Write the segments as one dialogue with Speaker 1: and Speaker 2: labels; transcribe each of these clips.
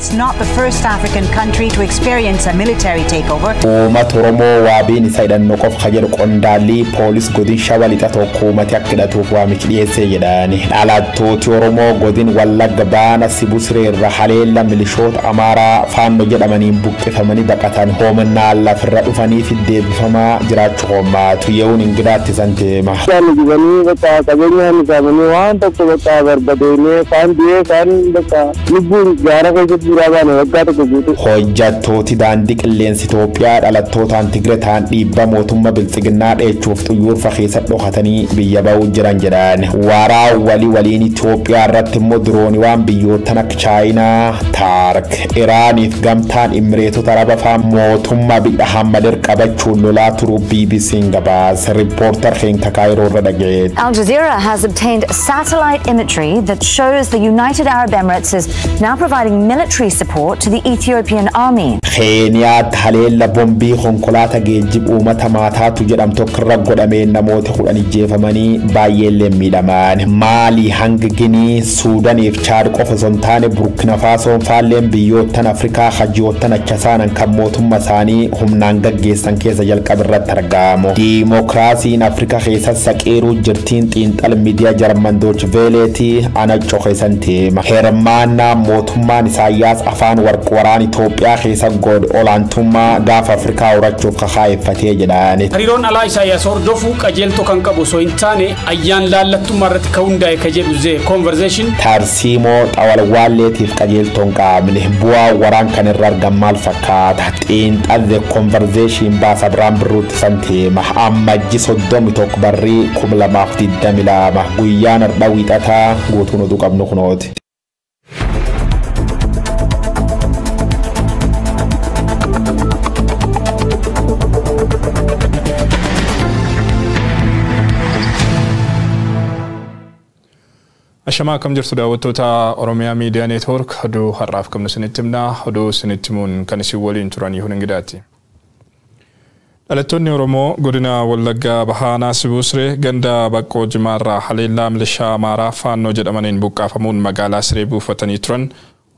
Speaker 1: It's not the first African country to experience a military takeover.
Speaker 2: Uummata Oromoo waabiin isa hidhannoo qofa ka jedhu qondaalli poolis godin Shawaa Lixa tokko uummati akka hidhatuuf waamichi dhiyeessee jedhani. Dhalattooti Oromoo godin Wallagga Baana Sibuu Sireerra haleella milishoota Amaaraa Faannoo jedhamaniin buqqifamanii baqatan hoomannaa lafirra dhufanii fi deebifamaa jiraachuu hommaatu ye'uun ingidaatti san deema.
Speaker 3: Gubanii bakka qabeenyaan isaanii waan tokko bakka barbaadeenee kaan du'ee kaan bakka lubbuun gaara keessatti duraa baane waggaa tokko guutuu.
Speaker 2: Hojjettooti daandii qilleensa Itoophiyaa dhalattootaan Tigire ta'an dhiibbaa mootummaa biltsiginnaa dheechuuf xuyyoorfa keessa dhokatanii biyya ba'uu jiran jedhan. Waraa walii waliin Itoophiyaa irratti immoo dirooniiwwan biyyoottan akka Chaayinaa, Taark, Iraaniif gamtaan Imireetota Araba fa'aa mootummaa biyya Ahmad qabachuun lolaa turuu BBC'n gabaase. Riippoortar keenya Kaayiroo irra dhaga'e.
Speaker 4: Al Jazeera has obtained satellite imagery that shows the United Arab Emirates is now providing military support to the Ethiopian army.
Speaker 2: Keeniyaatti haleella bombii konkolaataa geejjiba uummata maataatu jedhamtu tokko irra godhameen namoota 10 ajjeefamanii baay'eellee miidhaman. Maalii hanga Ginii, Suudaaniif Chaad qofa osoo hin taane Burkina Faasoon faalleen biyyoottan Afrikaa hajiyoottan achasaanan kan mootummaa isaanii humnaan gaggeessan keessa jalqaba irratti argamu. Diimokiraasiin Afrikaa keessa saqeeruu jirtiin xiinxal miidiyaa Jarman Deutsche Welleetii ana cokeessan teema. Hirmaannaa mootummaan Isaayyaas afaan warqi waraan Itoophiyaa keessa godhe olaantummaa gaafa Afrikaa horachuuf kakaa'effatee jedhan.
Speaker 5: Hariiroon alaa Isaayyaas hordofuu qajeeltoo kan qabu osoo hin taane ayyaan laallattummaa irratti kan hundaa'e ka jedhu The Conversation.
Speaker 2: Tarsiimoo xawalwaalleetiif qajeeltoon qaamne bu'aa waraan kan irra argan maal fakkaata? Xiinxal The Conversation baasa biraan birruutti san teema. Ammajji 31 barrii 2022 guyyaan har'a wiixataa guutuun oduu qabnu kunooti.
Speaker 6: Ashamaa akkam jirtu daawwattoota Oromiyaa Miidiyaa Neetwoork oduu har'aaf qabnu isinitti himna. Oduu isinitti himuun kan isin waliin turan Yihuun Ingidaati. Dhalattoonni Oromoo godina Wallaggaa Bahaa Naasibuu Siree ganda Baqqoo Jimaarraa haleellaa milishaa Amaaraa Faannoo jedhamaniin buqqaafamuun magaalaa Siree buufatanii turan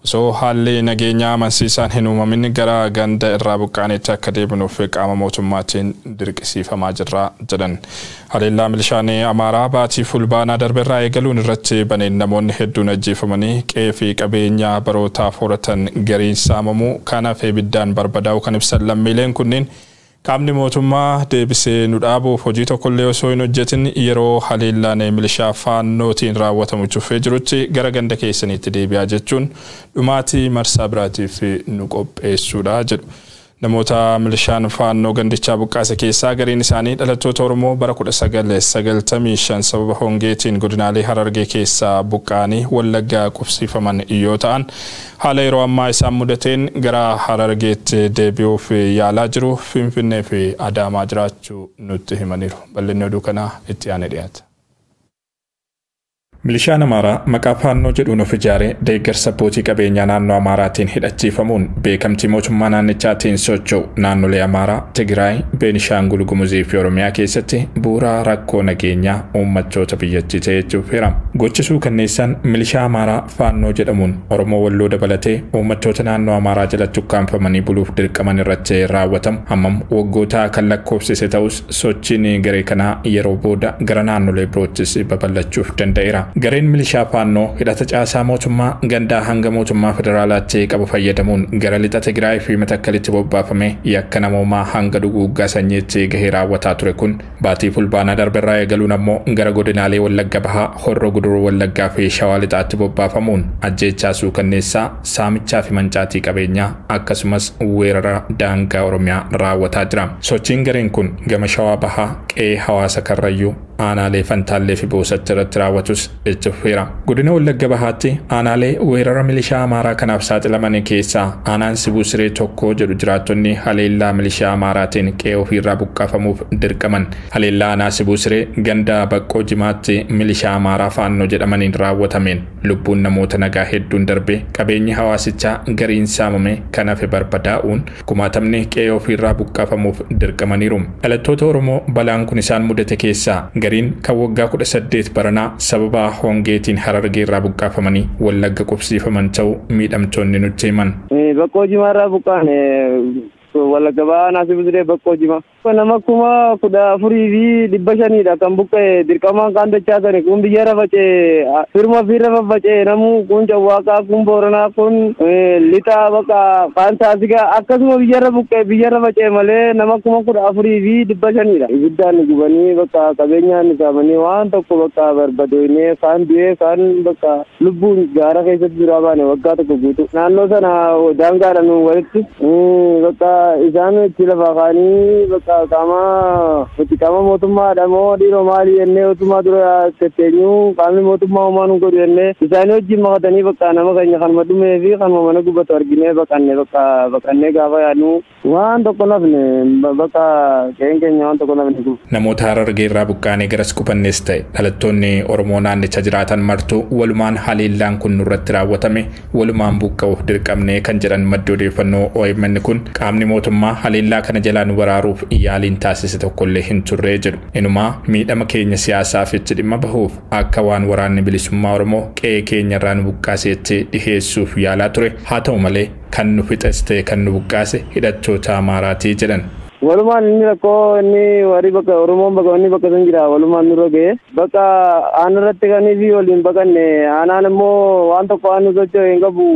Speaker 6: osoo haalli nageenyaa amansiisaan hin uumamin gara ganda irraa buqqaanetti akka deebinuuf qaama mootummaatiin dirqisiifamaa jirra jedhan. Haleellaa milishaan Amaaraa baatii fulbaanaa darbe irraa eegaluun irratti baneen namoonni hedduun ajjeefamanii qe'ee fi qabeenya barootaaf horatan gariin saamamuu kanaaf ibiddaan barbadaa'uu kan ibsan lammiileen kunneen qaamni mootummaa deebisee nu dhaabuuf hojii tokkollee osoo hin hojjetin yeroo haleellaan milishaa Faannootiin raawwatamu cufee jirutti gara ganda keessaniitti deebi'aa jechuun dhumaatii marsaa biraatiif nu qopheessuudha jedhu. Namoota milishaan Faannoo gandichaa buqqaase keessaa gariin isaanii dhalattoota Oromoo bara 1995 sababa hongeetiin godinaalee Harargee keessaa buqqaanii Wallaggaa qubsiifaman yoo ta'an haala yeroo ammaa isaan mudateen gara Harargeetti deebi'uuf yaalaa jiru. Finfinnee fi Adaamaa jiraachuu nutti himaniiru. Bal'inni oduu kanaa itti aanee dhiyaata. Milishaan Amaaraa maqaa Faannoo jedhuun of ijaaree deeggarsa abbootii qabeenyaa naannoo Amaaraatiin hidhachiifamuun beekamtii mootummaa naannichaatiin socho'u naannolee Amaaraa, Tigraay, Beenishaangul Gumuzii fi Oromiyaa keessatti bu'uura rakkoo nageenyaa uummattoota biyyattii ta'ee jira. Gochi suukanneessaan milishaa Amaaraa Faannoo jedhamuun Oromoo Walloo dabalatee uummattoota naannoo Amaaraa jalatti ukkaanfamanii buluuf dirqaman irratti raawwatamu hammam waggoota kan lakkoofsise ta'us sochiin garee kanaa yeroo booda gara naannolee biroottis babal'achuuf danda'eera. Gareen milishaa Faannoo hidhata caasaa mootummaa gandaa hanga mootummaa federaalaatti qabu fayyadamuun gara lixa Tigraay fi Matakkalitti bobbaafame yakka namoomaa hanga duguuggaa sanyiitti gahee raawwataa ture kun baatii fulbaanaa darbe irraa eegaluun ammoo gara godinaalee Wallagga Bahaa, Horroo Guduruu Wallaggaa fi Shawaa Lixaatti bobbaafamuun ajjeechaa suukanneessaa, saamichaa fi mancaatii qabeenyaa akkasumas weerara daangaa Oromiyaa raawwataa jira. Sochiin gareen kun gama Shawaa Bahaa qe'ee hawaasa Karrayyuu aanaalee Fantaallee fi Boosatti irratti raawwatus itti fufeera. Godina Wallagga Bahaatti aanaalee weerara milishaa Amaaraa kanaaf saaxilaman keessaa aanaan Sibuu Siree tokko jedhu jiraattonni haleellaa milishaa Amaaraatiin qe'ee ofiirraa buqqaafamuuf dirqaman. Haleellaa aanaa Sibuu Siree ganda Baqqoo Jimaatti milishaa Amaaraa Faannoo jedhamaniin raawwatameen lubbuun namoota nagaa hedduun darbe qabeenyi hawaasichaa gariin saamame kan hafe barbadaa'uun kumaatamni qe'ee ofiirraa buqqaafamuuf dirqamaniiru. Dhalattoota Oromoo balaan kun isaan mudate keessaa Gariin kan waggaa 18 baranaa sababa hongeetiin Harargee irraa buqqaafamanii Wallagga qubsiifaman ta'uu miidhamtoonni nutti himan.
Speaker 3: Baqqoo Jimaarraa buqqaane Wallagga Bahaa Sibuu Siree Baqqoo Jimaa. Nama 14,500 kan buqqa'e dirqamaan kaan dachaasani kun biyyarra faca'e firma ofirra faffaca'e namuu kun Cawwaaqaa kun Booranaa kun Lixaa bakka kaan Saasigaa akkasuma biyyarra buqqa'e biyyarra faca'e malee nama 14,500. Ibiddaan gubanii bakka qabeenyaan saamanii waan tokko bakka barbadeessee kaan du'ee kaan bakka lubbuun gaara keessatti duraa baane waggaa tokko guutuu. Naannoo sana daangaadhaan walitti bakka isaan itti lafaa kaanii bakka qaama nuti qaama mootummaadha moo dhiiroo maali jennee mootummaa dura tetteenyuu qaamni mootummaa homaa nu godhu jennee isaanii wajjin makatanii bakka nama keenya kanuma dhumee fi kanuma mana gubatu arginee baqanne bakka baqannee gaafa yaadnu waan tokko nafne bakka qe'een keenya waan tokko nafne.
Speaker 6: Namoota Harargee irraa buqqaanee garas qubannes ta'e dhalattoonni Oromoo naannicha jiraatan martuu walumaan haleellaan kun nurratti raawwatame walumaan buqqa'uuf dirqamnee kan jedhan maddi odeeffannoo OMN kun qaamni mootummaa haleellaa kana jalaa nu baraaruuf yaaliin taasise tokkollee hin turree jedhu. Inumaa miidhama keenya siyaasaaf itti dhimma bahuuf akka waan waraanni bilisummaa Oromoo qe'ee keenya irraa nu buqqaaseetti dhiheessuuf yaalaa ture. Haa ta'u malee kan nu fixes ta'e kan nu buqqaase hidhattoota Amaaraatii jedhan.
Speaker 3: Walumaan inni rakkoo inni warri bakka Oromoon bakka inni bakka san jira walumaan nurra ga'e bakka aanarratti kanii fi waliin baqanne aanaan immoo waan tokko waan nu socho'e hin qabu.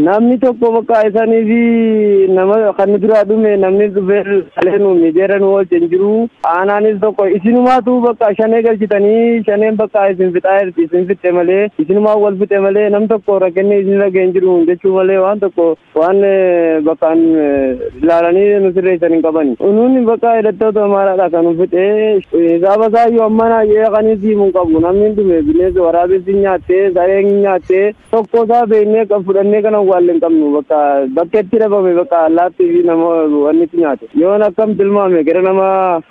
Speaker 3: Namni tokko bakka isaanii fi nama kan duraa dhume namni dhufee alee nu mijeera nu wajjin jiru. Aanaanis tokko isinumaatu bakka shanee galchitanii shaneen bakka isin fixaa jirti isin fixxe malee isinumaa wal fixe malee nam tokko rakkinni isin irra hin jiru jechuu malee waan tokko waan bakkaan ilaalanii nu sirreessan hin qaban. Nuuni bakka hidhattoota Amaaraadha kan nu fixe saaba isaayyuu amma yeeqanii siimuu hin qabu namni dhume bineensi waraabessi nyaattee sareen nyaattee tokko isaa beeknee kan fudhannee kana walleen qabnu bakka bakkeetti dhabame bakka allaattii fi nama wanni itti nyaate. Yoon akkam tilmaame gara nama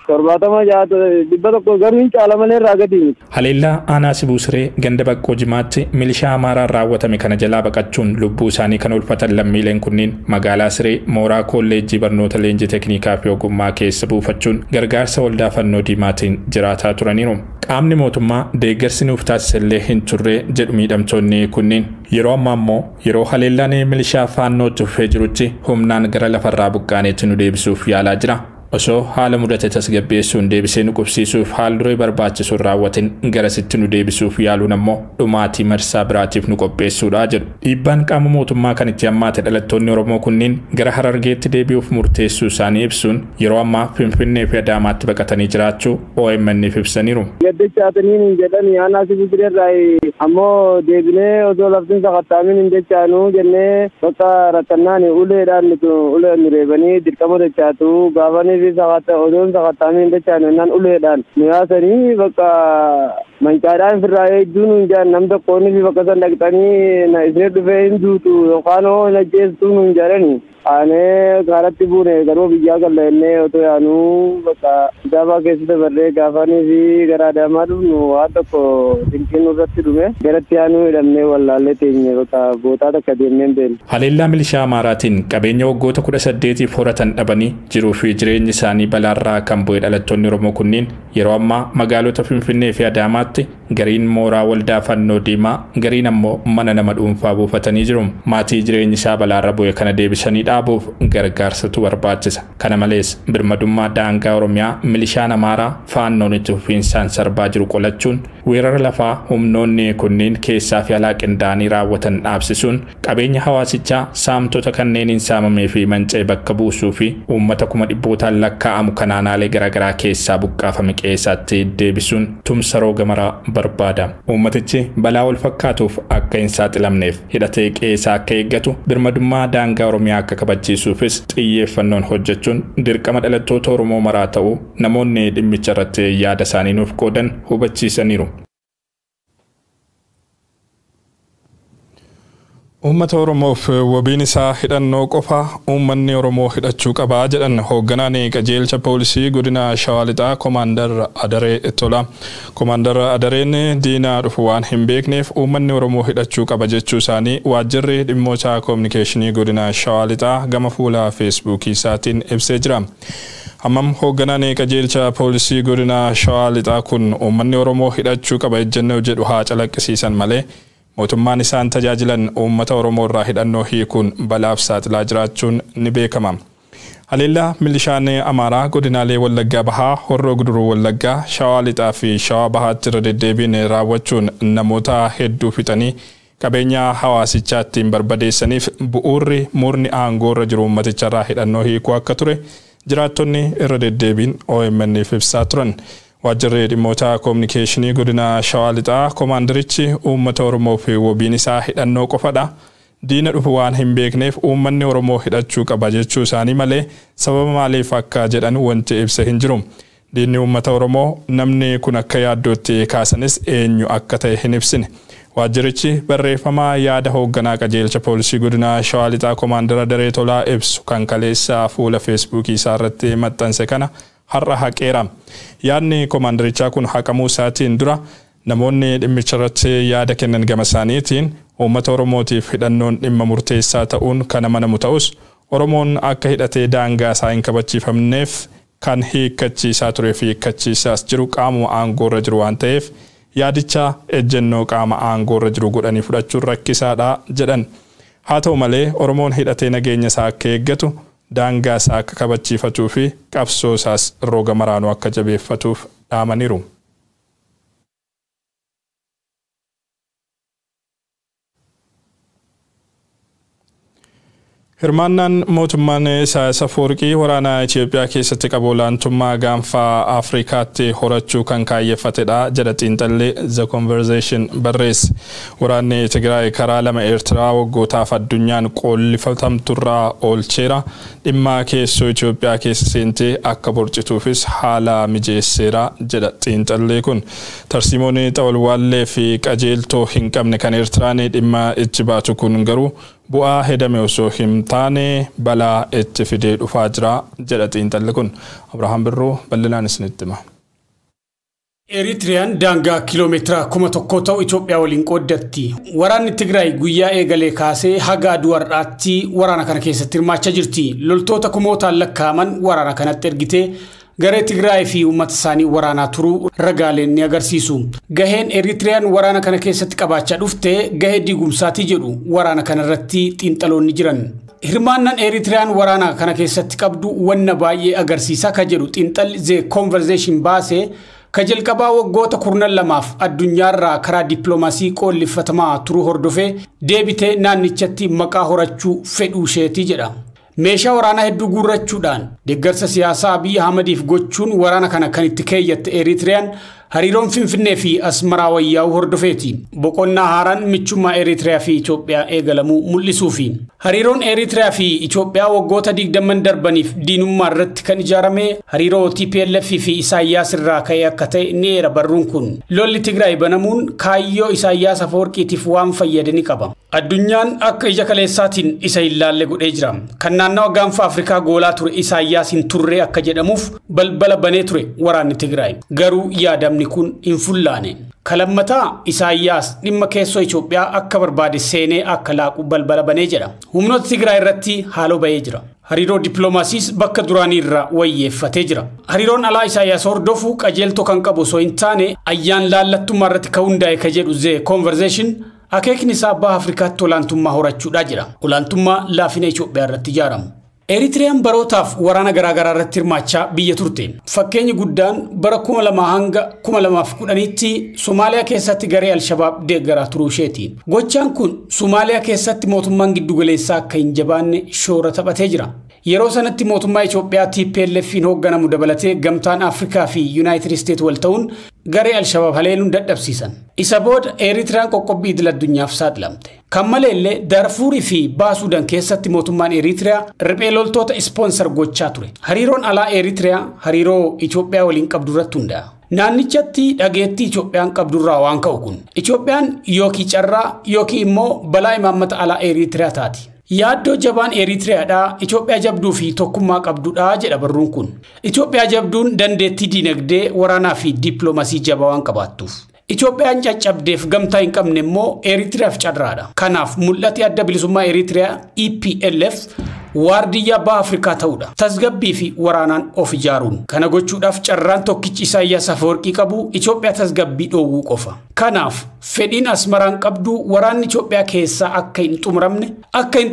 Speaker 3: 70 100 garuu hin caala malee irraa gadi miti.
Speaker 6: Haleellaa aanaa Sibuu Siree ganda Baqqoo Jimaatti milishaa Amaaraan raawwatame kana jalaa baqachuun lubbuu isaanii kan oolfatan lammiileen kunneen magaalaa Siree mooraa kolleejjii barnoota leenjii teeknikaa fi ogummaa keessa buufachuun gargaarsa waldaa fannoo diimaatiin jiraataa turaniiru. Qaamni mootummaa deeggarsi nuuf taasisellee hin turre jedhu miidhamtoonni kunneen. Yeroo ammaa immoo yeroo haleellaan milishaa faannootti fufee jirutti humnaan gara lafarraa buqqaaneetti nu deebisuuf yaalaa jira. Osoo haala mudate tasgabbeessuun deebisee nu qubsiisuuf haal duree barbaachisuun raawwatin garasitti nu deebisuuf yaaluun ammoo dhumaatii marsaa biraatiif nu qopheessuudha jedhu. Dhiibbaan qaama mootummaa kan itti hammaate dhalattoonni Oromoo kunneen gara Harargeetti deebi'uuf murteessuu isaanii ibsuun yeroo ammaa Finfinnee fi Adaamaatti baqatanii jiraachuu OMN'f ibsaniiru.
Speaker 3: Gaddachaatanii hin jedhani aanaa Sibuu Sireerraa ammoo deebinee osoo laftiin sakattaamin hin jechaanuu jennee bakka rakkannaan uleedhaan ulee nu reebanii dirqama dachaatu gaafanii fi odoon sakattaamin dachaanu jennaan uleedhaan nu yaasanii bakka mancaadhaan firraa hedduu nuun jedhan nam tokkoonni fi bakka san dhaqxanii isin dhufee hin duutu yookaan hoo hin ajjeestuu nuun jedhani. Aanee gaaratti buune garuu biyyaa galla jennee otoo yaanuu bakka kitaabaa keessa dabarree gaafanii fi gara Adaamaa dhufnu waan tokko dinqiin nurratti dhume garatti yaanuu hidhamnee wallaallee teenye bakka bootaa takka deemnee hin beeknu.
Speaker 6: Haleellaa milishaa Amaaraatiin qabeenya waggoota 18 horatan dhabanii jiruu fi jireenyi isaanii balaarraa kan bu'e dhalattoonni Oromoo kunneen yeroo ammaa magaalota Finfinnee fi Adaamaatti gariin mooraa waldaa fannoo diimaa gariin ammoo mana nama dhuunfaa buufatanii jiru. Maatii jireenyi isaa balaarra bu'e kana deebisanii dhaabuuf gargaarsatu barbaachisa. Kana malees birmadummaa daangaa Oromiyaa milishaan Amaaraa faannoon itti fufiinsaan sarbaa jiru qolachuun weerara lafaa humnoonni kunneen keessaa fi alaa qindaa'anii raawwatan dhaabsisuun qabeenya hawaasichaa saamtota kanneeniin saamamee fi manca'e bakka buusuu fi uummata 100,000 lakkaa'amu kan aanaalee garaagaraa keessaa buqqaafame qe'eessaatti deebisuun tumsa rooga maraa barbaada. Uummatichi balaa wal fakkaatuuf akka hin saaxilamneef hidhatee qe'eessaa akka eeggatu birmadummaa daangaa Oromiyaa akka kabachiisuufis xiyyeeffannoon hojjechuun dirqama dhalattoota Oromoo maraa ta'uu namoonni dhimmicha irratti yaada isaanii nuuf qoodan hubachiisaniiru. Uummata Oromoof wabiin isaa hidhannoo qofa uummanni Oromoo hidhachuu qabaa jedhan hoogganaan qajeelcha poolisii godina Shawaa Lixaa Koomaandar Adaree Tolaa. Koomaandar Adareen diinaa dhufu waan hin beekneef uummanni Oromoo hidhachuu qaba jechuu isaanii waajjirri dhimmoota koominikeeshinii godina Shawaa Lixaa gama fuula feesbuukii isaatiin ibsee jira. Hammam hoogganaan qajeelcha poolisii godina Shawaa Lixaa kun uummanni Oromoo hidhachuu qaba ejjennoo jedhu haa calaqqisiisan malee mootummaan isaan tajaajilan uummata Oromoo irraa hidhannoo hiikuun balaaf saaxilaa jiraachuun ni beekama. Haleellaa milishaan Amaaraa godinaalee Wallaggaa Bahaa, Horroo Guduruu Wallaggaa, Shawaa Lixaa fi Shawaa Bahaatti irra deddeebiin raawwachuun namoota hedduu fixanii qabeenya hawaasichaa ittiin barbadeessaniif bu'uurri murni aangoo irra jiru uummaticharraa hidhannoo hiikuu akka ture jiraattonni irra deddeebiin OMN'f ibsaa turan. Waajjirri dhimmoota koominikeeshinii godina Shawaa Lixaa koomaandarichi uummata Oromoo fi wabiin isaa hidhannoo qofadha. Diina dhufu waan hin beekneef uummanni Oromoo hidhachuu qaba jechuu isaanii malee sababa maaliif akka jedhan wanti ibsa hin jiru. Diinni uummata Oromoo namni kun akka yaaddootti kaasanis eenyu akka ta'e hin ibsine. Waajjirichi barreeffama yaada hoogganaa qajeelcha poolisii godina Shawaa Lixaa koomaandara Daree Tolaa ibsu kan kaleessa fuula Feesbuukii isaa irratti maxxanse kana har'a haqeera. Yaadni koomaandarichaa kun haqamuu isaatiin dura namoonni dhimmicha irratti yaada kennan gama isaaniitiin uummata Oromootiif hidhannoon dhimma murteessaa ta'uun kan amanamu ta'us Oromoon akka hidhatee daangaa isaa hin kabachiifamneef kan hiikkachiisaa turee fi hiikkachiisaas jiru qaamuma aangoo irra jiru waan ta'eef yaadicha ejjennoo qaama aangoo irra jiru godhanii fudhachuun rakkisaadha jedhan. Haa ta'u malee Oromoon hidhatee nageenya isaa akka eeggatu daangaa isaa akka kabachiifatuu fi qabsoo isaas roga maraanuu akka jabeeffatuuf dhaamaniiru. Hirmaannaan mootummaan Isaayyaas Afwerqii waraana Itoophiyaa keessatti qabu olaantummaa gaanfa Afrikaatti horachuu kan kaayyeffatedha jedha xiinxalli The Conversation barreesse. Waraanni Tigraay karaa lama Eertiraa waggootaaf addunyaan qoollifatamturraa oolcheera. Dhimma keessoo Itoophiyaa keessa seentee akka borcituufis haala mijeesseera jedha xiinxalli kun. Tarsiimoon xawalwaallee fi qajeeltoo hin qabne kan Eertiraan dhimma itti baatu kun garuu bu'aa hedame osoo hin taane balaa itti fidee dhufaa jira jedha xiinxalli kun. Abrahaam Birruu bal'inaan isinitti hima.
Speaker 5: Eritiriyaan daangaa kiiloomeetira 1000 ta'u Itoophiyaa waliin qooddatti. Waraanni Tigraay guyyaa eegalee kaasee haga aduu har'aatti waraana kana keessatti hirmaachaa jirti. Loltoota kumootaan lakkaa'aman waraana kanatti ergitee garee Tigraay fi uummata isaanii waraanaa turuu ragaaleen ni agarsiisu. Gaheen Eritiriyaan waraana kana keessatti qabaachaa dhufte gahee diigumsaatii jedhu waraana kanarratti xiinxaloonni jiran. Hirmaannaan Eritiriyaan waraana kana keessatti qabdu wanna baay'ee agarsiisa ka jedhu xiinxalli The Conversation baase ka jalqabaa waggoota 12 addunyaarraa karaa dippiloomaasii qoollifatamaa turuu hordofee deebitee naannichatti maqaa horachuu fedhuu isheetii jedha. Meeshaa waraanaa hedduu guurrachuudhaan deeggarsa siyaasaa Abiy Ahmediif gochuun waraana kana kan itti keeyyatte Eritiriyaan hariiroon Finfinnee fi Asmaraa wayyaa'uu hordofeeti. Boqonnaa haaraan michummaa Eritiriyaa fi Itoophiyaa eegalamuu mul'isuufi. Hariiroon Eritiriyaa fi Itoophiyaa waggoota 20 darbaniif diinummaa irratti kan ijaarame hariiroo TPLF fi Isaayyaas irraa ka'ee akka ta'e ni eera barruun kun. Lolli Tigraay banamuun kaayyoo Isaayyaas Afwerqiitiif waan fayyade ni qaba. Addunyaan akka ija kaleessaatiin isa hin laalle godhee jira. Kan naannawa gaanfa Afrikaa goolaa ture Isaayyaas hin turre akka jedhamuuf balbala banee ture waraanni Tigraay. Garuu yaadamni kun hin fullaane. Kalammataa Isaayyaas dhimma keessoo Itoophiyaa akka barbaade seenee akka laaqu balbala banee jedha. Humnoota Tigraay irratti haaloo ba'ee jira. Hariiroo dippiloomaasiis bakka duraanii irraa wayyeeffatee jira. Hariiroon alaa Isaayyaas hordofu qajeeltoo kan qabu osoo hin taane ayyaan laallattummaa irratti kan hundaa'e ka jedhu The Conversation akeekni isaa baha Afrikaatti olaantummaa horachuudhaa jira. Olaantummaa laafina Itoophiyaa irratti ijaaramu. Eritiriyaan barootaaf waraana garaagaraa irratti hirmaachaa biyya turte. Fakkeenyi guddaan bara 2000 hanga 2010tti Somaaliyaa keessatti garee Alshabaab deeggaraa turuu isheeti. Gochaan kun Somaaliyaa keessatti mootummaan giddugaleessaa akka hin jabaanne shoora taphatee jira. Yeroo sanatti mootummaa Itoophiyaa TPLF'n hoogganamu dabalatee gamtaan Afrikaa fi Yuunaayitid Isteet wal ta'uun garee Alshabaab haleeluun dadhabsiisan. Isa booda Eritiriyaan qoqqobbii idil addunyaaf saaxilamte. Kan maleellee Darfuurii fi Baasuudaan keessatti mootummaan Eritiriyaa riphee loltoota ispoonsar gochaa ture. Hariiroon alaa Eritiriyaa hariiroo Itoophiyaa waliin qabdu irratti hundaa'a. Naannichatti dhageettii Itoophiyaan qabdurraa waan ka'u kun. Itoophiyaan yookiin carraa yookiin immoo balaa imaammata alaa Eritiriyaa taati. Yaaddoo jabaan Eritiriyaadhaa Itoophiyaa jabduu fi tokkummaa qabdudhaa jedha barruun kun. Itoophiyaa jabduun dandeettii diinagdee waraanaa fi dippiloomaasii jabaa waan qabaattuuf. Itoophiyaan caccabdeef gamtaa hin qabne immoo Eritiriyaaf carraadha. Kanaaf mul'ati adda bilisummaa Eritiriyaa EPLF Waardiyyaa baha Afrikaa ta'uudha. Tasgabbii fi waraanaan of ijaaruun. Kana gochuudhaaf carraan tokkichi Isaayyaas Afeworqii qabu Itoophiyaa tasgabbii dhoowwuu qofa. Kanaaf fedhiin Asmaraan qabdu waraanni Itoophiyaa keessaa akka hin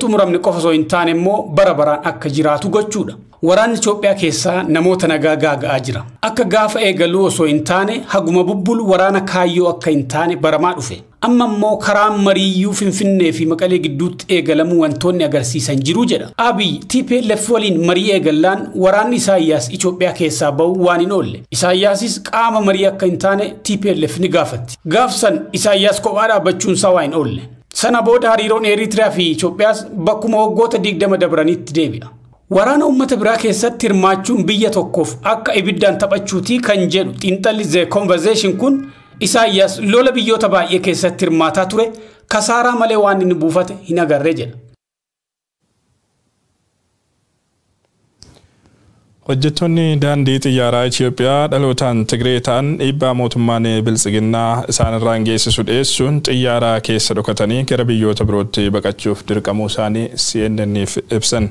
Speaker 5: xumuramne qofa osoo hin taane immoo bara baraan akka jiraatu gochuudha. Waraanni Itoophiyaa keessaa namoota nagaa gaaga'aa jira. Akka gaafa eegaluu osoo hin taane haguma bubbulu waraana kaayyoo akka hin taane baramaa dhufe. Amma immoo karaan mariiyyuu Finfinnee fi Maqalee gidduutti eegalamuu wantoonni agarsiisan jiru jedha. Abiy TPLF waliin marii eegallaan waraanni Isaayyaas Itoophiyaa keessaa ba'uu waan hin oolle. Isaayyaasis qaama marii akka hin taane TPLF ni gaafatti. Gaafsan Isaayyaas kophaa dhaabbachuun isaa waan hin oolle. Sana booda hariiroon Eritiriyaa fi Itoophiyaas bakkuma waggoota 20 dabranitti deebi'a. Waraana uummata biraa keessatti hirmaachuun biyya tokkoof akka ibiddaan taphachuutii kan jedhu xiinxalli The Conversation kun Isaayyaas lola biyyoota baay'ee keessatti hirmaataa ture kasaaraa malee waan inni buufate hin agarree jedha.
Speaker 6: Hojjettoonni daandii xiyyaaraa Itoophiyaa dhalootaan Tigree ta'an dhiibbaa mootummaan biltsiginnaa isaanirraan geessisu dhiyeessuun xiyyaaraa keessa dhokatanii gara biyyoota birootti baqachuuf dirqamuu isaanii CNN'if ibsan.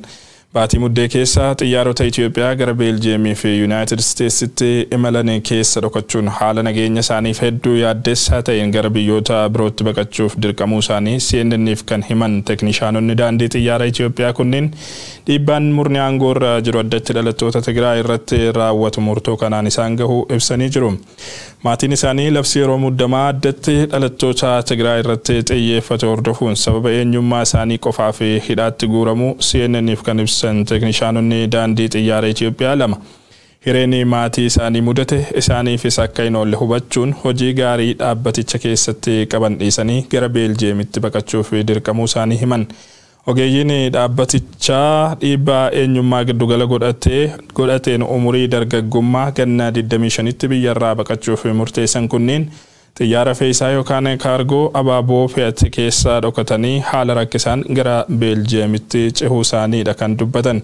Speaker 6: Baatii muddee keessa xiyyaarota Itoophiyaa gara Beeljiyeemii fi Yuunaayitid Isteetsitti imalan keessa dhokachuun haala nageenya isaaniif hedduu yaaddessaa ta'een gara biyyoota birootti baqachuuf dirqamuu isaanii CNN'if kan himan teeknishaanonni daandii xiyyaara Itoophiyaa kunneen dhiibbaan murni aangoo irra jiru addatti dhalattoota Tigraay irratti raawwatu murtoo kanaan isaan gahu ibsanii jiru. Maatiin isaanii labsii yeroo muddamaa addatti dhalattoota Tigraay irratti xiyyeeffate hordofuun sababa eenyummaa isaanii qofaaf hidhaatti guuramuu CNN'if kan ibsan teeknishaanonni daandii xiyyaara Itoophiyaa lama. Hireen maatii isaanii mudate isaaniifis akka hin oolle hubachuun hojii gaarii dhaabbaticha keessatti qaban dhiisanii gara Beeljiyeemitti baqachuuf dirqamuu isaanii himan. Ogeeyyiin dhaabbatichaa dhiibbaa eenyummaa giddugala godhateen umurii dargaggummaa ganna 25tti biyyarraa baqachuuf murteessan kunneen xiyyaara fe'iisaa yookaan kaargoo abaaboo fe'ate keessa dhokatanii haala rakkisaan gara Beeljiyeemitti cehuu isaaniidha kan dubbatan.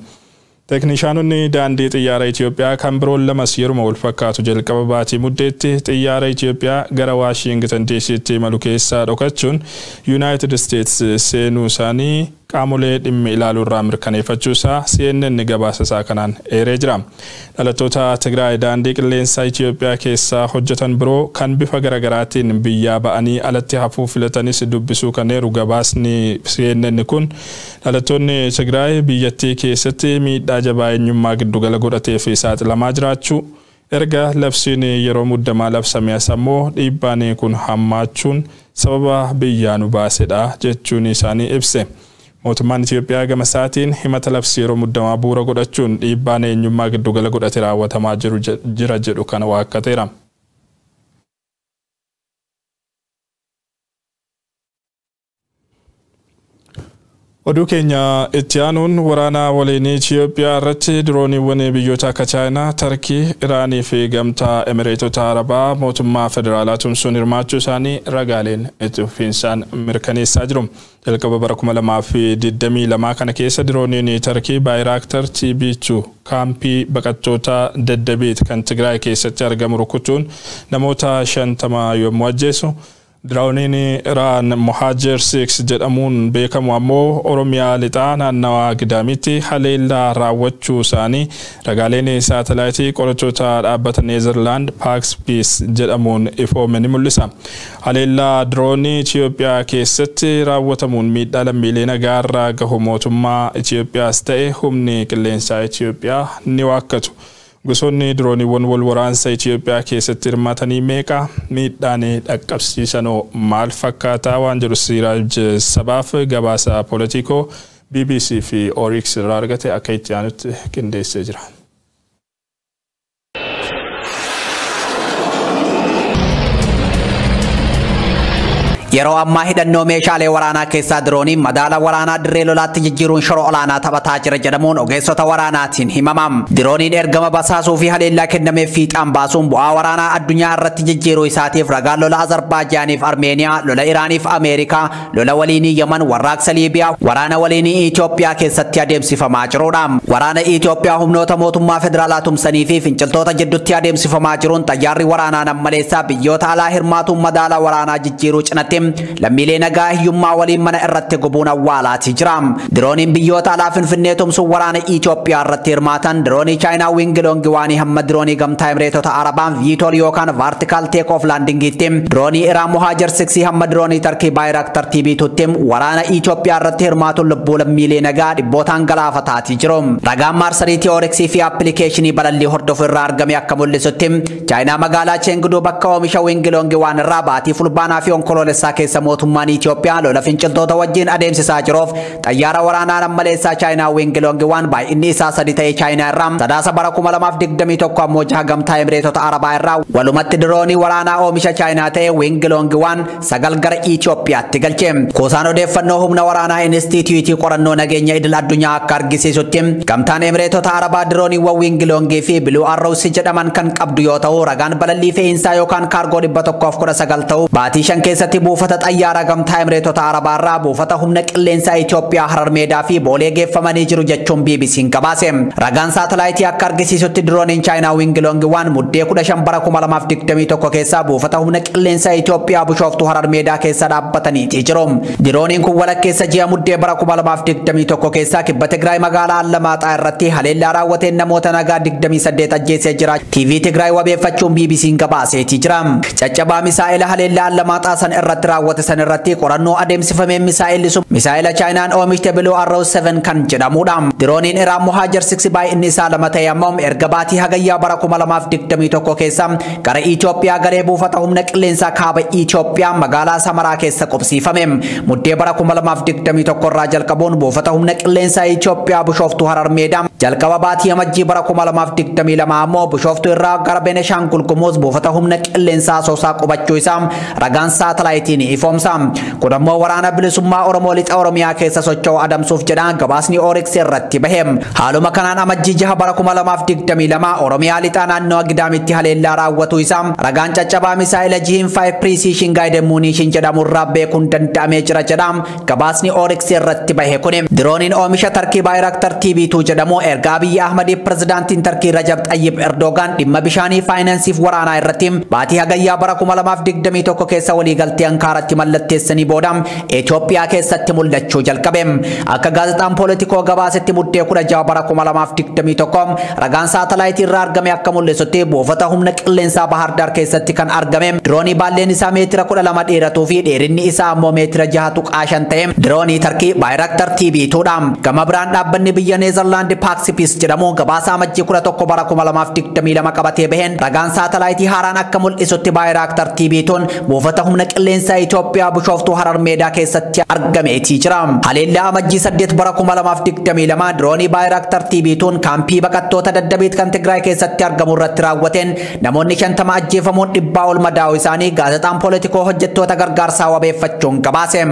Speaker 6: Teeknishaanonni daandii xiyyaara Itoophiyaa kan biroon lamas yeruma wal fakkaatu jalqaba baatii muddeetti xiyyaara Itoophiyaa gara Waashingitan DC'tti imalu keessaa dhokachuun Yuunaayitid Isteets seenuu isaanii qaamolee dhimmi ilaaluu irraa mirkaneeffachuu isaa CNN gabaasa isaa kanaan eeree jira. Dhalattoota Tigraay daandii qilleensaa Itoophiyaa keessaa hojjetan biroo kan bifa garaagaraatiin biyyaa ba'anii alatti hafuu filatanis dubbisuu kan eeru gabaasni CNN kun dhalattoonni Tigraay biyyattii keessatti miidhaa jabaa eenyummaa giddugala godhatee fi saaxilamaa jiraachuu erga labsiin yeroo muddamaa labsame as ammoo dhiibbaan kun hammaachuun sababa biyyaa nu baasedha jechuun isaanii ibse. Mootummaan Itoophiyaa gama isaatiin himata labsii yeroo muddamaa bu'uura godhachuun dhiibbaan eenyummaa giddugala godhate raawwatamaa jira jedhu kana waakkateera. Oduu keenya itti aanuun waraana waliinii Itoophiyaa irratti dirooniiwwan biyyoota akka Chaayinaa, Tarkii, Iraanii fi gamtaa Emireetota Arabaa mootummaa federaalaa tumsuun hirmaachuu isaanii ragaaleen itti fufiinsaan mirkaneessaa jiru. Jalqaba bara 2022 kana keessa dirooniin Tarkii Baayiraaktar TB2 kaampii baqattoota Deddebiit kan Tigraay keessatti argamu rukutuun namoota 50 yommuu ajjeesu. Dirooniin Iraan Mohajer 6 jedhamuun beekamu ammoo Oromiyaa lixaa naannawaa Gidaamitti haleellaa raawwachuu isaanii ragaaleen saatalaayitii qorattoota dhaabbata Neezerlaand Paaks Piis jedhamuun ifoome ni mul'isa. Haleellaa diroonii Itoophiyaa keessatti raawwatamuun miidhaa lammiilee nagaarraa gahu mootummaa Itoophiyaas ta'e humni qilleensaa Itoophiyaa ni waakkatu. Gosoonni dirooniiwwan wal waraansa Itoophiyaa keessatti hirmaatanii meeqa miidhaan dhaqqabsiisanoo maal fakkaataa waan jedhu Siraaj Sabaaf gabaasa Politikoo BBC fi Oryx irraa argate akka itti aanutti qindeessee jira.
Speaker 7: Yeroo ammaa hidhannoo meeshaalee waraanaa keessaa dirooniin madaala waraanaa dirree lolaatti jijjiiruun shora olaanaa taphataa jira jedhamuun ogeessota waraanaatiin himamam. Dirooniin ergama basaasuu fi haleellaa kennameef fiixaan baasuun bu'aa waraanaa addunyaa irratti jijjiiruu isaatiif ragaan lola Azerbaaijaaniif Armeeniyaa, lola Iraaniif Ameerikaa, lola waliinii Yaman, warraaqsa Liibiyaa, waraana waliinii Itoophiyaa keessatti adeemsifamaa jirudha. Waraana Itoophiyaa humnoota mootummaa federaalaa tumsanii fi finciltoota jidduutti adeemsifamaa jiruun xayyaarri waraanaa nammaleessaa biyyoota alaa hirmaatuun madaala waraanaa jijjiiruu cinatti lammiilee nagaa hiyyummaa waliin mana irratti gubuun awwaalaatii jira. Dirooniin biyyoota alaa Finfinnee tumsuun waraana Itoophiyaa irratti hirmaatan diroonii Chaayinaa Wing Loong 1 hamma diroonii gamtaa Emireetota Arabaa VTOL yookaan Vertical Take Off Landingiitti, diroonii Iraan Mohajer 6 hamma diroonii Tarkii Bayraktar TB2tti waraana Itoophiyaa irratti hirmaatuun lubbuu lammiilee nagaa dhibbootaan galaafataatii jiru. Ragaan marsariitii Oryx fi appilikeeshinii balallii hordofu irraa argame akka mul'isutti Chaayinaa magaalaa Chengdu bakka oomisha Wing Loong 1 irraa baatii Fulbaanaa fi Onkoloolessaa keessa mootummaan Itoophiyaa lola finciltoota wajjin adeemsisaa jiruuf xayyaara waraanaa nammaleessaa Chaayinaa Wing Loong 1 baay'inni isaa 3 ta'e Chaayinaa irraa Sadaasa bara 2021 ammoo 6 gamtaa Emireetota Arabaa irraa walumatti diroonii waraanaa oomisha Chaayinaa ta'e Wing Loong 1 9 gara Itoophiyaatti galche. Kuusaan odeeffannoo humna waraanaa Inistituutii qorannoo nageenya idil addunyaa akka argisiisutti gamtaan Emireetota Arabaa dirooniiwwan Wing Loong fi Blue Arrows jedhaman kan qabdu yoo ta'u ragaan balallii fe'iinsaa yookaan kaargoo 119 ta'u baatii 5 keessatti buufata xayyaaraa gamtaa Emireetota Arabaa irraa buufata humna qilleensaa Itoophiyaa Harar Meedaa fi Boolee geeffamanii jiru jechuun BBC'n gabaase. Ragaan saatalaayitii akka argisiisutti dirooniin Chaayinaa Wing Loong 1 muddee 15 bara 2021 keessa buufata humna qilleensaa Itoophiyaa Bishooftuu Harar Meedaa keessa dhaabbataniiti jiru. Dirooniin kun walakkeessa ji'a muddee bara 2021 keessa kibba Tigraay magaalaa Allamaaxaa irratti haleellaa raawwateen namoota nagaa 28 ajjeesee jira. TV Tigraay wabeeffachuun BBC'n gabaaseeti jira. Caccabaa misaa'ila haleellaa Allamaaxaa san irratti raawwate san irratti qorannoo adeemsifameen misaa'illi sun misaa'ila Chaayinaan oomishte Blue Arrow 7 kan jedhamudha. Dirooniin Iraan Mohajer 6 baay'inni isaa 2 ta'e ammoo erga baatii hagayyaa bara 2021 keessa gara Itoophiyaa garee buufata humna qilleensaa kaaba Itoophiyaa magaalaa Samaraa keessa qubsiifame. Muddee bara 2021 irraa jalqabuun buufata humna qilleensaa Itoophiyaa Bishooftuu Harar Meedaa jalqaba baatii Amajjii bara 2022 ammoo Bishooftuu irraa gara Beneshaangul Gumuz buufata humna qilleensaa Asoosaa qubachuu isaa ragaan saatalaayitiin ifoomsa. Kun ammoo waraana bilisummaa Oromoo lixa Oromiyaa keessa socho'u adamsuuf jedha gabaasni Oryx irratti bahe. Haaluma kanaan Amajjii 6 bara 2022 Oromiyaa lixaa naannoo Gidaamitti haleellaa raawwatu isaa ragaan caccabaa misaa'ila G5 Precision Guided Munition jedhamu irraa beekuun danda'amee jira jedha gabaasni Oryx irratti bahe kun. Dirooniin oomisha Tarkii Bayraktar TB2 jedhamu erga Abiyyi Ahmad pirezidaantiin Tarkii Rajab Xayyib Erdogan dhimma bishaanii faayinaansiif waraanaa irratti baatii hagayyaa bara 2021 keessa waliigaltee Ankaaratti mallatteessanii booda Itoophiyaa keessatti mul'achuu jalqabe. Akka gaazexaan Politikoo gabaasetti muddee 16 bara 2021 ragaan saatalaayitii irraa argame akka mul'isutti buufata humna qilleensaa Bahar Dar keessatti kan argame diroonii baalleen isaa meetira 12 dheeratuu fi dheerinni isaa ammoo meetira 6.5 ta'e diroonii Tarkii Bayraktar TB2 dha. Gama biraan dhaabbanni biyya Neezerlaand Paaksipis jedhamu gabaasa Amajjii 11 bara 2022 qabatee baheen ragaan saatalaayitii haaraan akka mul'isutti Bayraktar TB2 buufata humna qilleensaa Itoophiyaa Bishooftuu Harar Meedaa keessatti argameetii jira. Haleellaa Amajjii 8 bara 2022 diroonii Bayraktar TB2 kaampii baqattoota Daddabiit kan Tigraay keessatti argamu irratti raawwateen namoonni 50 ajjeefamuun 100 ol madaa'uu isaanii gaazexaan Politikoo hojjettoota gargaarsaa wabeeffachuun gabaase.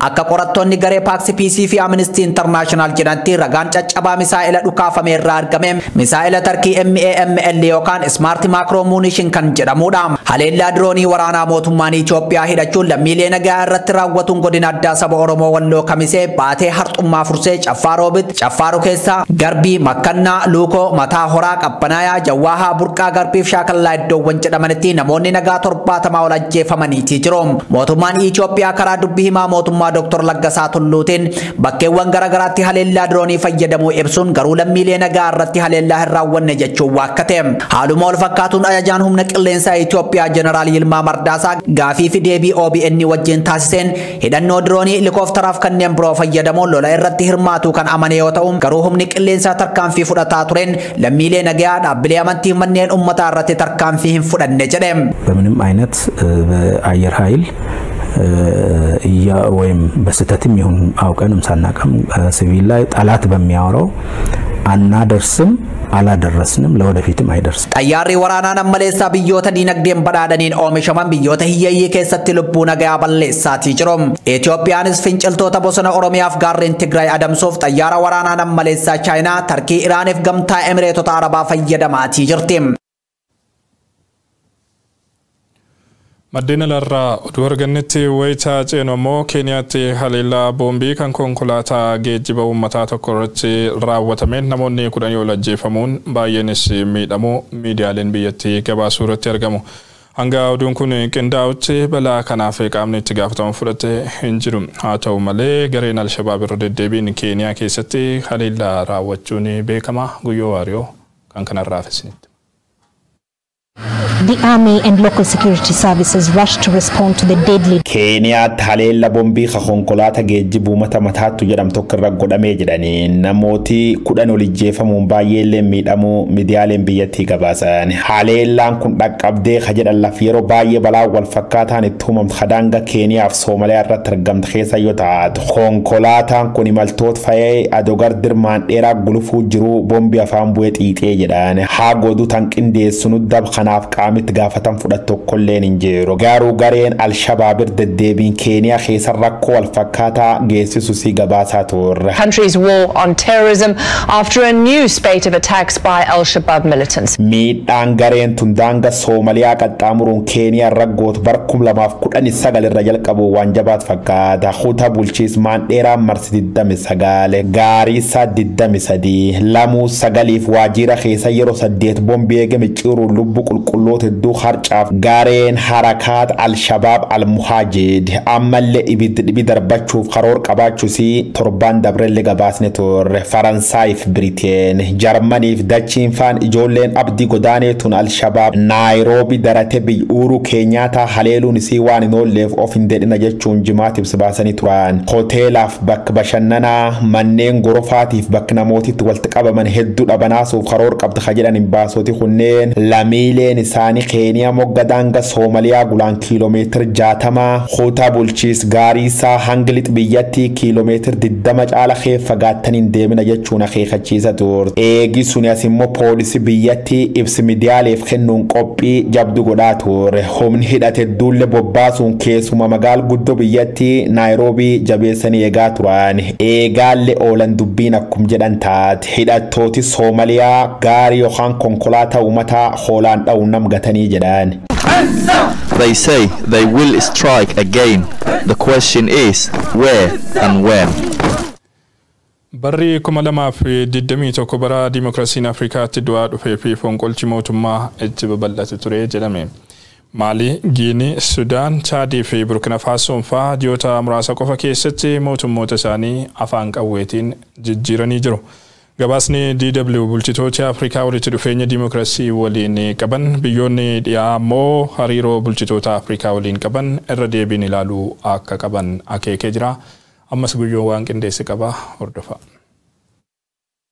Speaker 7: Akka qorattoonni garee Paaksipis fi Amnesty International jedhanitti ragaan caccabaa misaa'ila dhukaafame irraa argame misaa'ila Tarkii MAML yookaan Smart Macro Munition kan jedhamudha. Haleellaa diroonii waraanaa mootummaan Itoophiyaa hidhachuun lammiilee nagaa irratti raawwatuun godina addaa saba Oromoo Walloo Kamisee Baatee Harxummaa Fursee Caffaa Roobit Caffaaruu keessa Garbii Makkannaa Luukoo Mataa Horaa Qabbanaayaa Jawaahaa Burqaa Garbiif Shaakallaa iddoowwan jedhamanitti namoonni nagaa 70 ol ajjeefamaniitii jiru. Mootummaan Itoophiyaa karaa dubbii himaa mootummaa Dr. Laggasaa Tulluutiin bakkeewwan garaagaraatti haleellaa diroonii fayyadamuu ibsuun garuu lammiilee nagaa irratti haleellaa hin raawwanne jechuun waakkate. Haaluma wal fakkaatuun ajajaan humna qilleensaa Itoophiyaa Jeneraal Yilmaa Mardaasaa gaafii fi deebii OBN wajjin taasiseen hidhannoo diroonii helikooftaraaf kanneen biroo fayyadamuun lola irratti hirmaatu kan amane yoo ta'u garuu humni qilleensaa tarkaanfii fudhataa tureen lammiilee nagaa dhaabbilee amantii manneen uummataa irratti tarkaanfii hin fudhanne jedhe.
Speaker 8: በምንም አይነት በአየር ኃይል ወይም በስህተትም ይሁን አውቀንም ሳናውቅም ሲቪል ላይ ጠላት በሚያወራው አናደርስም፣ አላደረስንም፣ ለወደፊትም አይደርስም።
Speaker 7: Xayyaarri waraanaa nammaleessaa biyyoota diinagdeen badhaadhaniin oomishaman biyyoota hiyyeeyyii keessatti lubbuu nagaa balleessaatii jiru. Itoophiyaanis finciltoota bosona Oromiyaaf gaarreen Tigraay adamsuuf xayyaara waraanaa nammaleessaa Chaayinaa, Tarkii, Iraaniif gamtaa Emireetota Arabaa fayyadamaatii jirti.
Speaker 6: Maddeen alaarraa oduu argannetti wayitaa ceenu ammoo Keeniyaatti haleellaa boombii kan konkolaataa geejjiba uummataa tokko irratti raawwatameen namoonni 10 ol ajjeefamuun baay'eenis miidhamuu miidiyaaleen biyyattii gabaasuu irratti argamu. Hanga oduun kun qindaa'utti balaa kanaaf qaamni itti gaafatamu fudhate hin jiru. Haa ta'u malee, gareen Alshabaab irra deddeebiin Keeniyaa keessatti haleellaa raawwachuun beekama. Guyyoo Waariyoo kan kanarraa isinitti.
Speaker 9: The army and local security services rushed to respond to the deadly
Speaker 2: Keeniyaatti haleella bombii konkolaataa geejjiba uummata mataattu jedhamu tokko irra godhamee jedhanii namooti 10 ol ijjeefamuun baay'eellee miidhamuu miidiyaaleen biyyattii gabaasan. Haleellaan kun dhaqqabdee ka jedhan laf yeroo baay'ee balaa wal fakkaataan itti uumamtu hadaanga Keeniyaaf Soomaliyaa irratti argamtu keessa yoo taatu, konkolaataan kun imaltoota fa'ee adogar dirmaan dheeraa gulufuu jiru bombii afaan bu'ee xiixee jedhan. Haa godhu tan qindeessinu dab kanaaf qaamitti gaafatan fudhatu tokkolleen hin jiru. Garuu gareen Alshabaab deddeebiin Keeniyaa keessa rakkoo wal fakkaataa geessisu si gabaasaa turre.
Speaker 10: Country's war on terrorism after a new spate of attacks by Al Shabaab militants.
Speaker 2: Miidhaan gareen tun daanga Soomaliyaa qaxxaamuruun Keeniyaa raggootu bara 2019 irra jalqabu waan jabaat fakkaata. Kutaa bulchiismaan dheeraa marsi 29, Gaariisaa 23, lamuu sagaliif waajjira keessa yeroo saddeet bombii eegame ciruun lubbuu qulqulloota hedduu harcaaf gareen harakaat Alshabaab Almuhaajid ammallee ibiddi dhibi darbachuuf karoor qabaachuusi torbaan dabrellee gabaasne turre. Faransaayif, Biriteen, Jarmaniif Dachiin faan ijoolleen abdii godaanee tun Alshabaab Naayiroobi darate biyya Uuruu Keenyaataa haleeluun isii waan hin oolleef of hin dedhina jechuun jimaat ibsa baasanii turan. Hoteelaaf bakka bashannanaa, manneen gorofaatiif bakka namootitti walitti qabaman hedduu dhabanaasuuf karoor qabdi ka jedhan hin baasoti kunneen lamiileen isaanii Keeniyaa mogga daanga Soomaliyaa gulaan kiiloomeetira 60, kutaa bulchiis Gaariisaa hanga lixa biyyattii kiiloomeetira 20 caala kee fagaattaniin deemina jechuun akeekachiisa turte. Eegi suni as immoo poolisii biyyattii ibsi miidiyaaleef kennuun qophii jabdu godhaa ture. Humni hidhate duulle bobbaasuun keessuma magaal guddoo biyyattii Naayiroobii jabeessanii eegaa turan. Eegaallee oolan dubbiin akkum jedhan taate. Hidhattooti Soomaliyaa gaarii yookaan konkolaataa uummataa hoolaan dha'uun nam gatanii jedhan.
Speaker 11: They say they will strike again. The question is where and when.
Speaker 6: Barri 2021 bara dimokiraasiin Afrikaatti du'aa dhufee fi fonqolchi mootummaa itti babal'ate ture jedhame. Maali, Giinii, Sudaan, Chaadii fi Burkina Faasoon fa'aa ji'oota muraasa qofa keessatti mootummoota isaanii afaan qawweetiin jijjiiranii jiru. Gabaasni DW bulchitoota Afrikaa walitti dhufeenya dimokiraasii waliin qaban, biyyoonni dhiyaa immoo hariiroo bulchitoota Afrikaa waliin qaban irra deebiin ilaaluu akka qaban akeekee jira. Ammas Guyyoo waan qindeesse qaba, hordofaa.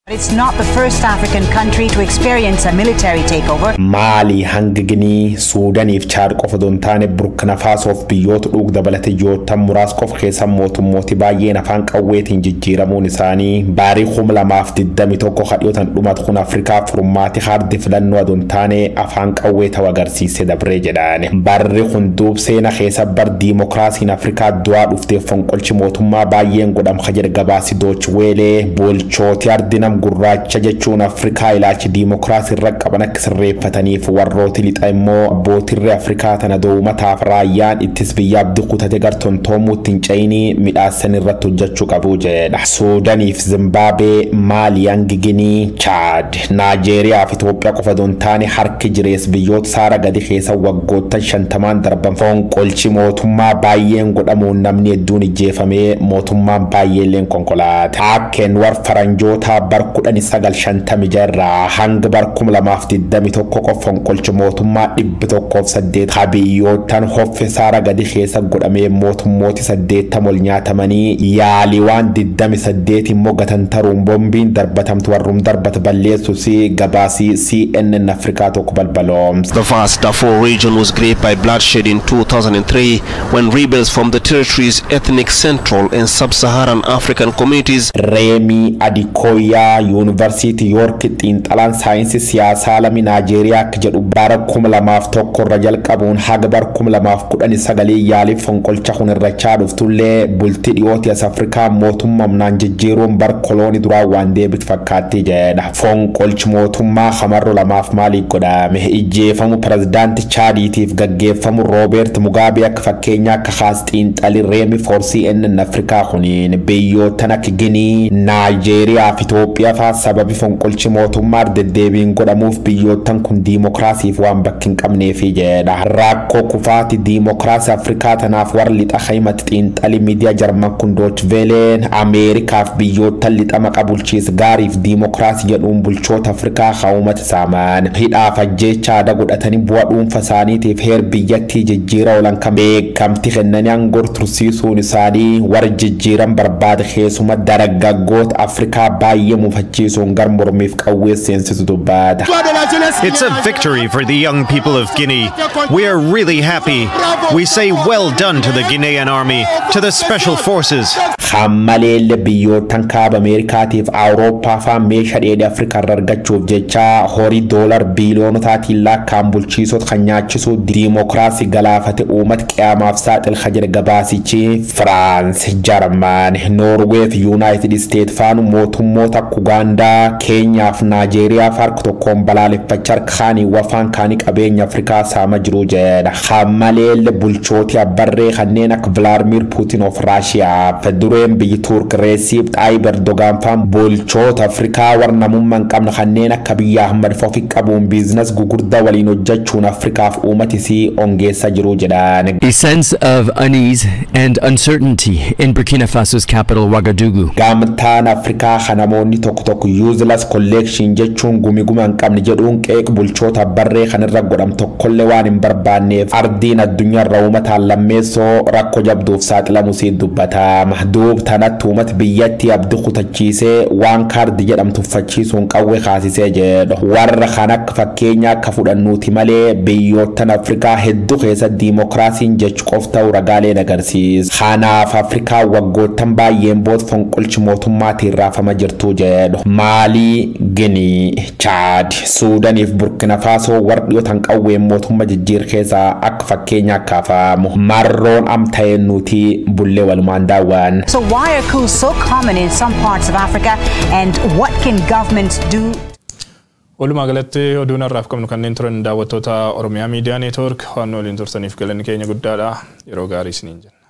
Speaker 1: It's not the first African country to experience a military takeover.
Speaker 2: Maalii hanga Ginii, Suudaaniif Chaad qofa osoo hin taane, Burkina Faasoof biyyoota dhuug dabalate ji'oottan muraasa qofa keessa mootummooti baay'een afaan qawweetiin jijjiiramuun isaanii baarii 2021 kadhiyootan dhumatu kun Afrikaa furmaati hardi filannoo adoo hin taane afaan qawwee ta'u agarsiise dabree jedhan. Barri kun duub seena keessa bar diimokiraasiin Afrikaa du'aa dhufteef fonqolchi mootummaa baay'een godhama jedhe gabaasi Deutsche Welle. Bulchooti ardi nam gurraacha jechuun Afrikaa ilaalchi diimokiraasii irra qaban akka sirreeffataniif, warrooti lixa immoo abbootirree Afrikaa tana doomataaf raayyaan ittis biyya abdii kutate gartontoomuutti hin ceyinii midhaassan irratti hojjechuu qabu jedha. Suudaaniif Zimbaabe, Maali hangi Ginii, Chaad, Naajeeriyaa fi Itoophiyaa qofa osoo hin taane harki jirees biyyoota saara gadi keessa waggoottan 50n darban fonqolchi mootummaa baay'een godhamuun namni hedduun ijjeefamee mootummaan baay'eelleen konkolaata. Akkeen war faranjootaa bar 1950 irraa hanga bar 2021 qofa fonqolchi mootummaa 108 biyyoottan hoffe saara gadi keessa godhamee mootummooti 80 ol nyaatamanii, yaalii waan 28 immoo gatantaruun bombiin darbatamtu warrum darbata balleessus gabaasii CNN Afrikaa tokko balbaloomsa.
Speaker 12: The vast Darfur region was gripped by bloodshed in 2003 when rebels from the territory's ethnic Central and Sub-Saharan African communities
Speaker 2: Reemii Adikoyaa, Yuunivarsiitii Yoork xiinxalaan saayinsii siyaasaa lami Naajeeriyaa akka jedhu, bara 2001 irra jalqabuun haga bara 2019 yaaliif fonqolcha kun irrachaa dhuftullee, bultii dhiyooti as Afrikaa mootummaa humnaan jijjiiruun bar koloonii duraa waan deebit fakkaatti jedha. Fonqolchi mootummaa hamarro lamaaf maaliif godhame? Ijjeefamu pirezidaanti Chaadiitiif gaggeeffamu Roobeert Mugaabee akka fakkeenyaa akka haas xiinxalii Reemi for CNN Afrikaa kuniin biyyoottan akka Ginii, Naajeeriyaa fi Itoophiyaa Saawudiyaa fa'aa sababi fonqolchi mootummaa deddeebiin godhamuuf biyyoottan kun diimokiraasiif waan bakki hin qabneefi jedha. Rakkoo kufaati diimokiraasii Afrikaa tanaaf warra lixa himati xiinxalii miidiyaa Jarman kun Deutsche Welleen Ameerikaaf biyyoottan lixa maqa bulchiis gaariif diimokiraasii jedhuun bulchoota Afrikaa haa'umata saaman hidhaaf ajjeecha aadaa godhatanii bu'aa dhuunfa isaaniitiif heer biyyattii jijjiira oolan kan beekamti kennanii aangoo tursiisuun isaanii warra jijjiiran barbaade keessuma dargaggoota Afrikaa baay'ee mufachiisuun gar mormiif qawwee seensisu dubbata.
Speaker 13: It's a victory for the young people of Guinea. We are really happy. We say well done to the Guinean army, to the special forces.
Speaker 2: Hammaleellee biyyoottan kaaba Ameerikaatiif Awurooppaa fa'aa meeshaa dheedhii Afrikaa irraa argachuuf jecha horii doolar biiliyoonotaatiin lakkaa'an bulchiisota kan nyaachisu diimokiraasii galaafate uummata qiyamaaf saaxil jedhe gabaasichi. Firaans, Jarman, Noorwee fi Yuunaayitid Isteet faanu mootummoota akka Ugaandaa, Keenyaa fi Naajeeriyaa harka tokkoon balaaleffachaa harka kaanii wafaan kaanii qabeenya Afrikaa saama jiru jedha. Hammaleellee bulchooti abbarree kanneen akka Vilaadimir Puutin of Raashiyaa, dureen biyyi Turk Reesiip Xaayib Erdogaan faan bulchoota Afrikaa warra namummaa hin qabne kanneen akka biyya Ahmad Fofi qabuun biizines gugurdaa waliin hojjechuun Afrikaaf uummata isii ongeessa jiru jedhan.
Speaker 14: A sense of unease and uncertainty in Burkina Faso's capital, Ouagadougou.
Speaker 2: Gamtaan Afrikaa kan namoonni tokko tokko useless collection jechuun gumiguma hin qabne jedhuun qeeq bulchoota barree kan irra godham tokkollee waan hin barbaanneef ardiin addunyaarra uummataan lammeessoo rakkoo jabduuf saaxilamu sii dubbatama. Duub tanatti uummata biyyattii abdii kutachiisee waan kaardi jedhamtu uffachiisuun qawwee kaasisee jedhu. Warra kan akka fakkeenyaa akka fudhannuuti malee biyyoottan Afrikaa hedduu keessatti diimokiraasiin jechu qof ta'uu ragaaleen agarsiisa. Kanaaf Afrikaa waggoottan baay'een booda fonqolchi mootummaatiin raafama jirtu jedhu. Maalii, Ginii, Chaad, Suudaaniif Burkina Faasoo warra dhiyootan qawween mootummaa jijjiir keessaa akka fakkeenyaa kaafamu. Marroon amta'een nuti bullee walumaan daawwan.
Speaker 1: So why are coups so common in some parts of Africa, and what can governments do?
Speaker 6: Walumaa galatti oduun har'aaf qabnu kanneen turan, daawwattoota Oromiyaa Miidiyaa Neetwoork, waan waliin turtaniif galanni keenya guddaadha. Yeroo gaarii isiniin jenna.